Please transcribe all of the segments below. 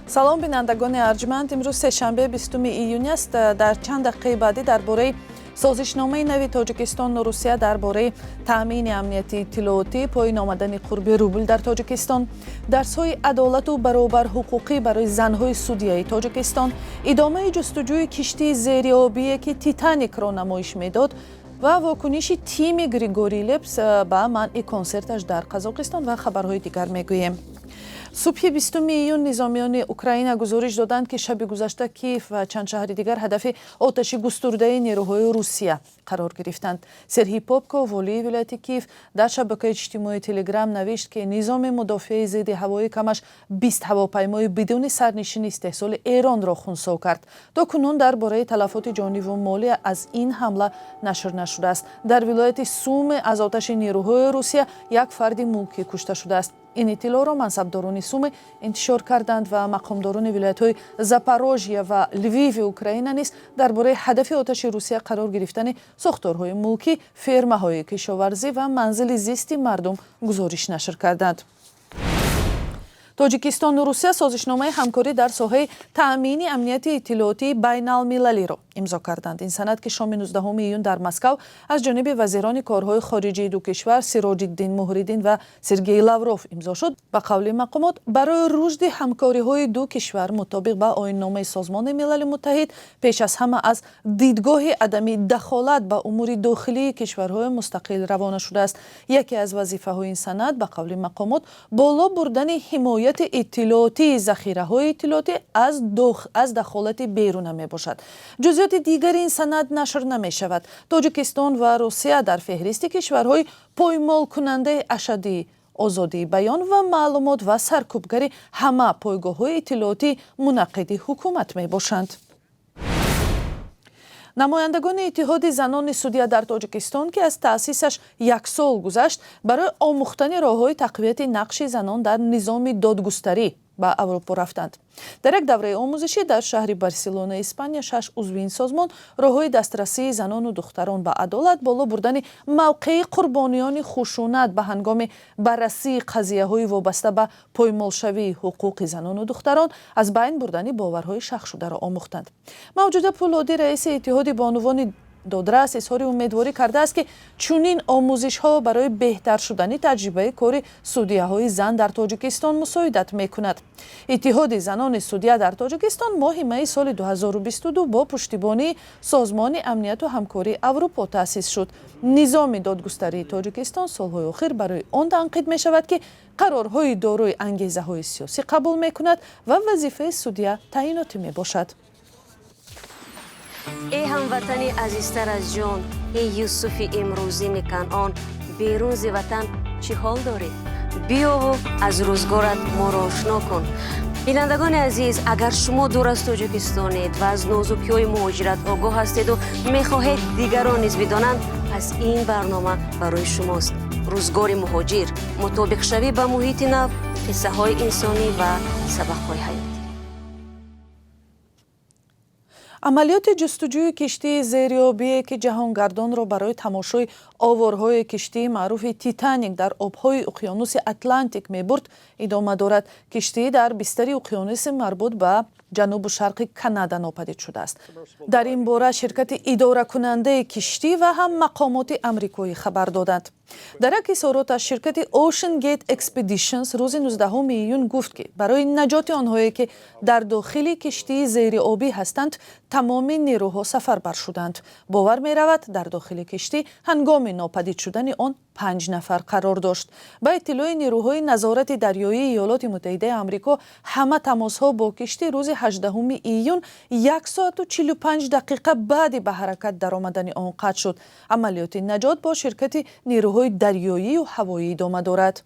Салом, бинандагони арҷманд. Имрӯз сешанбе, 20 июн аст. Дар чанд дақиқаи баъдӣ дар бораи созишномаи нави Тоҷикистону Русия дар бораи таъмини амнияти иттилоотӣ, поин омадани қурби рубл дар Тоҷикистон, дарсҳои адолату баробарҳуқуқӣ барои занҳои судияи Тоҷикистон, идомаи ҷустуҷӯи киштии зериобие, ки «Титаникро» намоиш медод, ва вокуниши тими Григорий Лепс ба манъи консерташ дар Қазоқистон ва хабарҳои дигар мегӯем. Субҳи 20 июн низомиёни Украина гузориш доданд, ки шаби гузашта Киев ва чанд шаҳри дигар ҳадафи оташи густурдаи нерӯҳои Русия қарор гирифтанд. Сергий Попко, волии вилояти Киев, дар шабакаи иҷтимоии Телеграм навишт, ки низоми мудофиаи зидди ҳавоӣ камаш 20 ҳавопаймои бидуни сарнишини истеҳсоли Эронро хунсо кард. То кунун дар бораи талафоти ҷониву молӣ аз ин ҳамла нашр нашудааст. Дар вилояти Суме аз оташи нерӯҳои Русия як фарди мулкӣ кушта шудааст. Ин иттилоъро мансабдорони Суме интишор карданд ва мақомдорони вилоятҳои Запорожье ва Лвиви Украина низ дар бораи ҳадафи оташи Русия қарор гирифтани сохторҳои мулкӣ, фермаҳои кишоварзӣ ва манзили зисти мардум гузориш нашр карданд. Тоҷикистону Русия созишномаи ҳамкорӣ дар соҳаи таъмини амнияти иттилоотии байналмилалиро имзо карданд. Ин санад, ки шоми 19 июн дар Москав аз ҷониби вазирони корҳои хориҷии ду кишвар, Сироҷиддин Муҳриддин ва Сергей Лавров, имзо шуд, ба қавли мақомот, барои рушди ҳамкориҳои ду кишвар мутобиқ ба оинномаи Созмони Милали Муттаҳид, пеш аз ҳама аз дидгоҳи адами дахолат ба умури дохилии кишварҳои мустақил равона шудааст. Яке аз вазифаҳои ин санад, ба қавли мақомот, боло бурдани ҳимояти иттилоотии захираҳои иттилоотӣ аз дахолати беруна мебошад. Ҷузъиёти дигари ин санад нашр намешавад. Тоҷикистон ва Русия дар феҳристи кишварҳои поймолкунандаи ашаддии озодии баён ва маълумот ва саркӯбгари ҳама пойгоҳҳои иттилоотӣ мунаққиди ҳукумат мебошанд. Намояндагони Иттиҳоди занони судия дар Тоҷикистон, ки аз таъсисаш як сол гузашт, барои омӯхтани роҳҳои тақвияти нақши занон дар низоми додгустарӣ ба Аврупо рафтанд. Дар як давраи омӯзишӣ дар шаҳри Барселона, Испания, шаш узви ин созмон роҳҳои дастрасии занону духтарон ба адолат, боло бурдани мавқеи қурбониёни хушунат ба ҳангоми баррасии қазияҳои вобаста ба поймолшавии ҳуқуқи занону духтарон, аз байн бурдани боварҳои шахшударо омӯхтанд. Мавҷуда Пулодӣ, раиси Иттиҳоди бонувони додрас, изҳори умедворӣ кардааст, ки чунин омӯзишҳо барои беҳтар шудани таҷрибаи кори судияҳои зан дар Тоҷикистон мусоидат мекунад. Иттиҳоди занони судия дар Тоҷикистон моҳи майи соли 2022 бо пуштибонии Созмони амнияту ҳамкории Аврупо таъсис шуд. Низоми додгустарии Тоҷикистон солҳои охир барои он танқид мешавад, ки қарорҳои дорои ангезаҳои сиёсӣ қабул мекунад ва вазифаи судия таъинотӣ мебошад. Эй ҳамватани азизтар аз ҷон, эй Юсуфи имрӯзини Канъон, берун зи ватан чӣ ҳол дорӣ? Биёву аз рӯзгорат моро ошно кун. Бинандагони азиз, агар шумо дур аз Тоҷикистонед ва аз нозукиҳои муҳоҷират огоҳ ҳастеду мехоҳед дигарон низ бидонанд, пас ин барнома барои шумост. Рӯзгори муҳоҷир, мутобиқшавӣ ба муҳити нав, қиссаҳои инсонӣ ва сабақҳои ҳаётӣ. Амалиёти ҷустуҷӯи киштии зериобие, ки ҷаҳонгардонро барои тамошои оворҳои киштии маъруфи «Титаник» дар обҳои уқёнуси Атлантик мебурд, идома дорад. Киштӣ дар бистари уқёнуси марбут ба ҷанубу шарқи Канада нопадид шудааст. Дар ин бора ширкати идоракунандаи киштӣ ва ҳам мақомоти амрикоӣ хабар доданд. Дар як изҳороташ ширкати Ocean Gate Expeditions рӯзи 19 июн гуфт, ки барои наҷоти онҳое, ки дар дохили киштии зериобӣ ҳастанд, тамоми нерӯҳо сафарбар шуданд. Бовар меравад, дар дохили киштӣ ҳангоми нопадид шудани он панҷ нафар қарор дошт. Ба иттилои нерӯҳои назорати дарёии Иёлоти Муттаҳидаи Амрико, ҳама тамосҳо бо киштӣ рӯзи 18 июн 1 соату 45 дақиқа баъди ба ҳаракат даромадани он қатъ шуд. Амалиёти наҷот бо ширкати нерӯҳои дарёию ҳавоӣ идома дорад.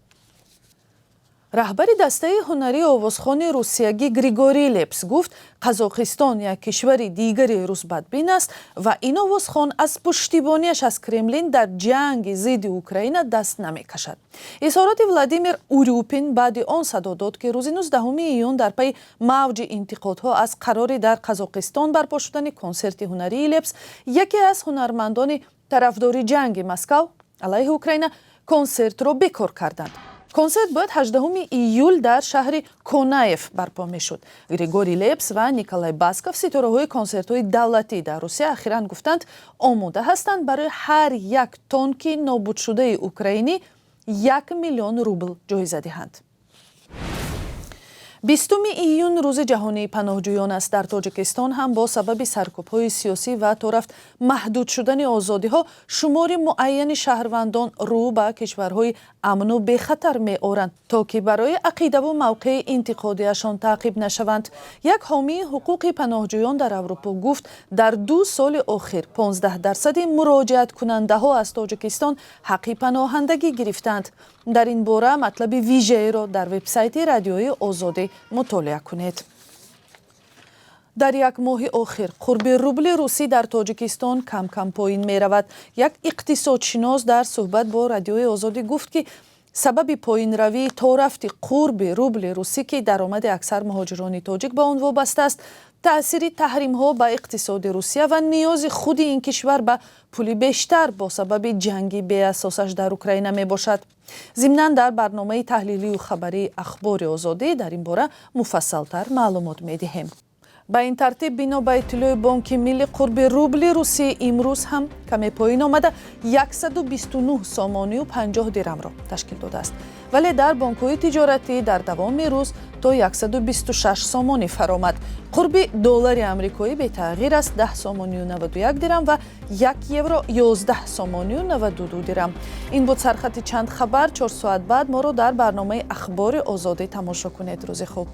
Раҳбари дастаи ҳунарии овозхони русиягӣ Григорий Лепс гуфт, Қазоқистон як кишвари дигари русбадбин аст ва ин овозхон аз пуштибониаш аз Кремлин дар ҷанги зидди Украина даст намекашад. Изҳороти Владимир Урюпин баъди он садо дод, ки рӯзи 19 июн дар пайи мавҷи интиқодҳо аз қарори дар Қазоқистон барпо шудани консерти ҳунарии Лепс, яке аз ҳунармандони тарафдори ҷанги Москав алайҳи Украина, консертро бекор карданд. Консерт бояд 18 июл дар шаҳри Конаев барпо мешуд. Григорий Лепс ва Николай Басков, ситораҳои консертҳои давлатӣ дар Русия, ахиран гуфтанд, омода ҳастанд барои ҳар як тонки нобудшудаи украинӣ 1 миллион рубл ҷоиза диҳанд. 20 июн рӯзи ҷаҳонии паноҳҷӯён аст. Дар Тоҷикистон ҳам бо сабаби саркӯбҳои сиёсӣ ва торафт маҳдуд шудани озодиҳо шумори муайяни шаҳрвандон рӯ ба кишварҳои амну бехатар меоранд, то ки барои ақидаву мавқеи интиқодиашон таъқиб нашаванд. Як ҳомии ҳуқуқи паноҳҷӯён дар Аврупо гуфт, дар 2 соли охир 15 дарсади муроҷиаткунандаҳо аз Тоҷикистон ҳаққи паноҳандагӣ гирифтанд. Дар ин бора матлаби вижаеро дар вебсайти Радиои Озодӣ мутолиа кунед. Дар як моҳи охир қурби рубли русӣ дар Тоҷикистон кам кам поин меравад. Як иқтисодшинос дар суҳбат бо Радиои Озодӣ гуфт, ки сабаби поинравии торафти қурби рубли русӣ, ки даромади аксар муҳоҷирони тоҷик ба он вобаста аст, таъсири таҳримҳо ба иқтисоди Русия ва ниёзи худи ин кишвар ба пули бештар бо сабаби ҷанги беасосаш дар Украина мебошад. Зимнан, дар барномаи таҳлилию хабарии Ахбори Озодӣ дар ин бора муфассалтар маълумот медиҳем. Ба ин тартиб, бино ба иттилои Бонки Милли, қурби рубли русӣ имрӯз ҳам каме поин омада, 129 сомонию 50 дирамро ташкил додааст, вале дар бонкҳои тиҷоратӣ дар давоми рӯз то 126 сомонӣ фаромад. Қурби доллари амрикоӣ бетағйир аст: 10 сомонию 91 дирам ва 1 евро 11 сомонию 92 дирам. Ин буд сархати чанд хабар. 4 соат баъд моро дар барномаи Ахбори Озодӣ тамошо кунед. Рӯзи хуб.